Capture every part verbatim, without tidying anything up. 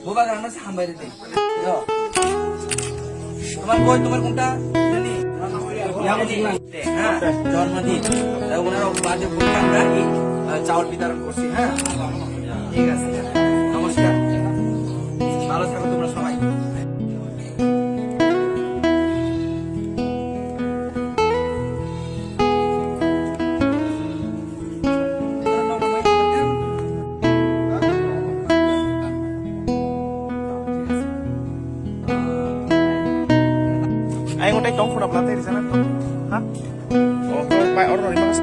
Bubagrano se hambai ridi. Yo. তোমার কই, তোমার কোনটা? জানি? হ্যাঁ, জন্মদিন। তা ওনারা বাদে আমরা কি, আহ, চাউল বিতরণ করছি, হ্যাঁ? ঠিক আছে। নমস্কার। ভালো থাকো তোমরা সবাই। Ai, ngon tai tong phuna bla tei rijana tong. Ha? Oh, bai, oro ri mas.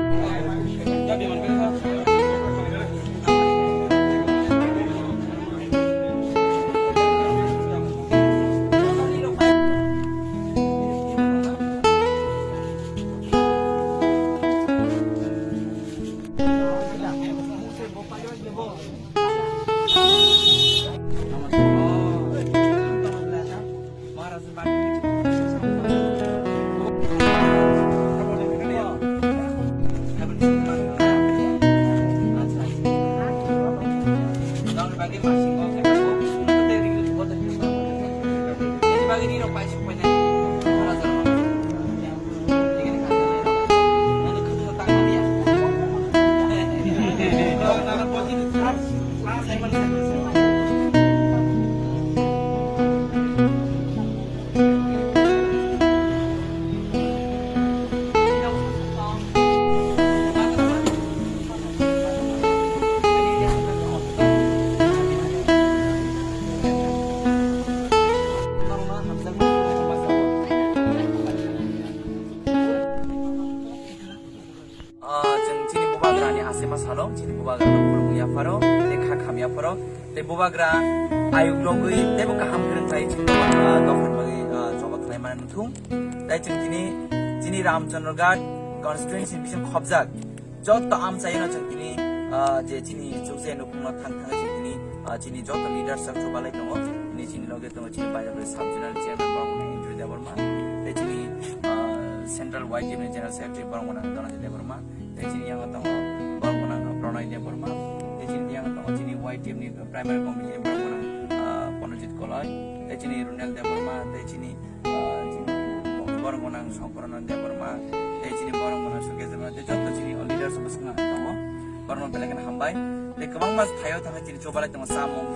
Ah, chwng chini bubagrani asima salo, chini bubagrano khulumwi yapharo, tei kha kham yapharo, tei bubagra ayuk logwi teibo kaham kwrwng khlai chini bubagra dophani bagwi, ah, choba khlai mani thung. Tei chwng chini, chini Ramchandra Ghat constituency bising khobjak joto amchaino chwng chini, ah, je chini chukje nukhungno thang thang chwng chini, ah, chini joto leaders rok chubalai tongo, chini, chini loge tongo, chini Baidabari sub zonal chairman borok wngkha Indra Debbarma, tei chini, ah, central Y T F ni general secretary borok wngkha Dhananjay Debbarma, tei chini yango tongo borok wngkha Pranay Debbarma, tei chini yango tongo chini Y T F ni primary committee ni borok wngkha, ah, Pranojit Koloi, tei chini Runel Debbarma, tei chini, ah, chini borok gwnang Songkorono Debbarma, tei chini borok gwnang Sukesh Debbarma, tei joto chini leaders bwskango tongo, borokno belai kheno hambai. Tei kwbangma thaio thangwi chini chubalai tongo, chamung,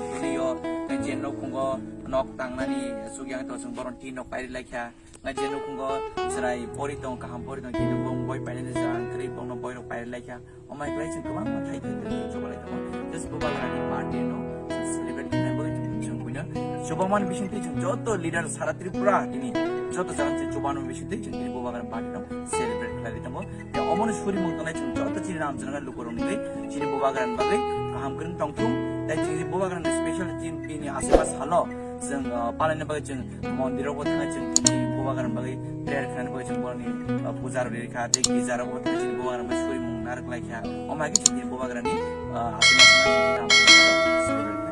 tei je nukhungo nok tangnani sugya tongo, chwng borokno tin rok pairi laikha. Ngai je nukhungo chwrai pori tongo, kaham pori tongo, kintu bo boi painani jora kwrwi, bono boirok pairi laikha. Omo hai khlai chwng kwbangma thai thai thai chubalai tongo. Just bubagrani birthday no chwng celebrate khainai bagwi chwng buino chubamani bisingtwi chwng joto leader sara Tripura tini joto jaga chwng chubamani bisingtwi chwng tini bubagrani birthday no celebrate khlaiwi tongo. Tei omono surimung tongnai chwng joto chini Ramchandra lukurokni twi chini bubagrani bagwi kaham kwrwng tongthung. Tei chini bubagrani special chini bini aswkha salo chwng, ah, palaina bagwi chwng mondirokbo thangwi chwng chini bubagrani bagwi prayer khlaina bagwi chwng borokni, ah, puja rwrwi kha tei girja rokbo thangwi chini bubagrani bagwi surimung narwk lai kha. Omo hai khe chwng chini bubagrani, ah, aswkha salo chini Ramchandra celebrate